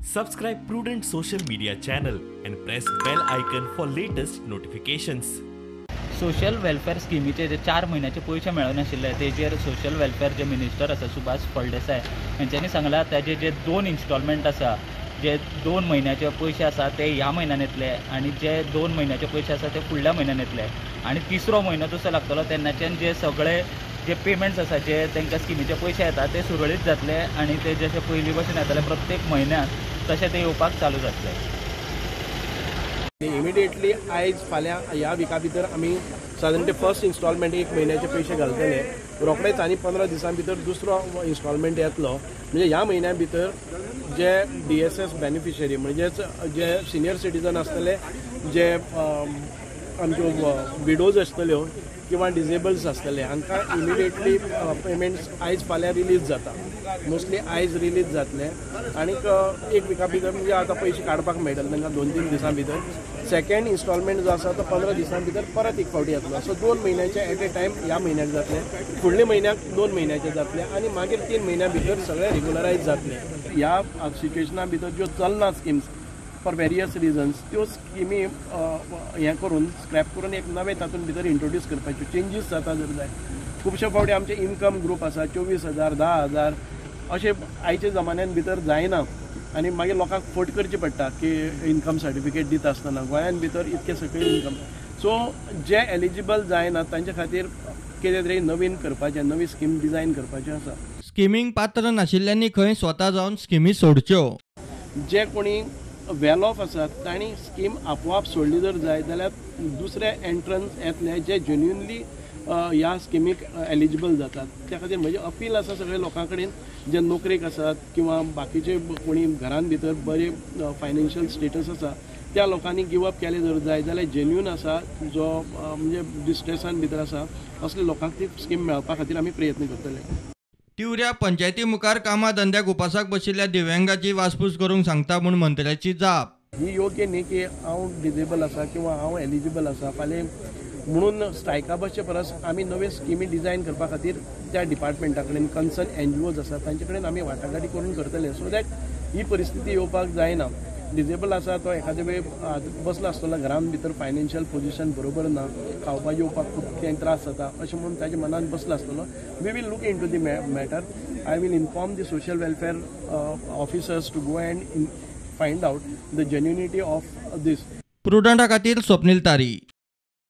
Subscribe Prudent social media channel and press bell icon for latest notifications. Social welfare स्किमीचे जे 4 म्हयन्याचे पयशे मेळनाशिल्ले तेजेर social welfare जे minister आसा सुभाष फळदेसाय हेंच्यांनी सांगला ताजे जे 2 इन्स्टॉलमेंट आसा, जे 2 म्हयन्याचे पयशे आसा ते ह्या म्हयन्यान येतले आनी जे 2 म्हयन्याचे पयशे आसा ते फुडल्या म्हयन्यान येतले आनी तिसरो म्हयनो जसो लागतलो तेन्नाच्यान जे सगळे जे पेमेंट्स आसा जे तांकां स्किमीचे पयशे येता ते सुरळीत जातले आनी ते जशे पयलीं भशेन येताले प्रत्येक म्हयन्यान तशें ते येवपाक चालू जातले. इमिडिएटली आयज फाल्यां ह्या विका भितर आमी सादारण ते फर्स्ट इन्स्टॉलमेंट 1 म्हयन्याचे पयशे घालतले. रोखडेच आनी 15 दिसां भितर दुसरो इन्स्टॉलमेंट येतलो. म्हणजे ह्या म्हयन्या भितर जे DSS beneficiary म्हणजेच जे सिनियर सिटीजन आसतले, जे आमच्यो विडोज आसतल्यो किंवा डिजेबल्स आसतले, हांकां इमिडिएटली पेमेंट्स आयज फाल्यां रिलीज जाता. मोस्टली आयज रिलीज जातले आनीक 1 विका भितर म्हणजे आतां पयशे काडपाक मेळटले तांकां 2-3 दिसां भितर. सेकेंड इन्स्टॉलमेंट जो आसा तो 15 दिसां भितर परत एक फावटी येतलो. सो 2 म्हयन्याचे एट ए टायम ह्या म्हयन्याक जातले, फुडल्या म्हयन्याक 2 म्हयन्याचे जातले आनी मागीर 3 म्हयन्या भितर सगळे रेगुलरायज जातले. ह्या सिच्युएशना भितर ज्यो चलना स्किम्स फॉर वेरियस रिजन्स त्यो स्किमी हें करून स्क्रॅप करून एक नवें तातूंत भितर इंट्रोड्यूस करपाच्यो चेंजीस जाता जर जाय. खुबशे फावटी आमचे इन्कम ग्रूप आसा 24,000 10,000 अशें आयच्या जमान्यान भितर जायना आनी मागीर लोकांक फट करची पडटा की इन्कम सर्टिफिकेट दिता आसतना गोंयान भितर इतके सकयल इन्कम. सो जे एलिजिबल जायना तांचे खातीर कितें तरी नवीन करपाचें, नवी स्कीम डिजायन करपाचें आसा. स्किमींक पात्र नाशिल्ल्यांनी खंय स्वता जावन स्किमी सोडच्यो. जे कोणी वेल ऑफ आसात तांणी स्कीम आपोआप सोडली जर जाय जाल्यार दुसरे एंट्रन्स येतले जे जेन्युनली ह्या स्किमीक एलिजिबल जातात. त्या खातीर म्हजें अपील आसा सगळे लोकां कडेन जे नोकरेक आसात किंवा बाकीचे कोणी घरान भितर बरे फायनान्शियल स्टेटस आसा त्या लोकांनी गिव अप केलें जर जाय जाल्यार जेन्युन आसा जो म्हणजे डिस्ट्रेसान भितर आसा असले लोकांक ती स्कीम मेळपा खातीर आमी प्रयत्न करतले. तिवऱ्या पंचायती मुखार कामा धंद्याक उपासाक बशिल्ल्या दिव्यांगाची वासपूस करूंक सांगता म्हूण मंत्र्याची जाप. ही योग्य न्ही की हांव डिजेबल आसा किंवा हांव एलिजिबल आसा फाल्यां म्हणून स्ट्रायका बसचे परस आमी नव्यो स्किमी डिजायन करपा खातीर त्या डिपार्टमेंटा कडेन कन्सर्न NGOs आसा तांचे कडेन आमी वाटाघाटी करून करतले सो that ही परिस्थिती येवपाक जायना. डिजेबल आसा तो एखादे वेळ बसला आसतलो घरान भितर फायनान्शियल पोजिशन बरोबर ना, खावपा जेवपाक खूब कितें त्रास जाता अशें म्हणून ताच्या मनान बसला आसतलो. We will look into the matter. I will inform the social welfare officers to go and find out the genuinity of this. प्रुडंटा खातीर स्वप्नील तारी.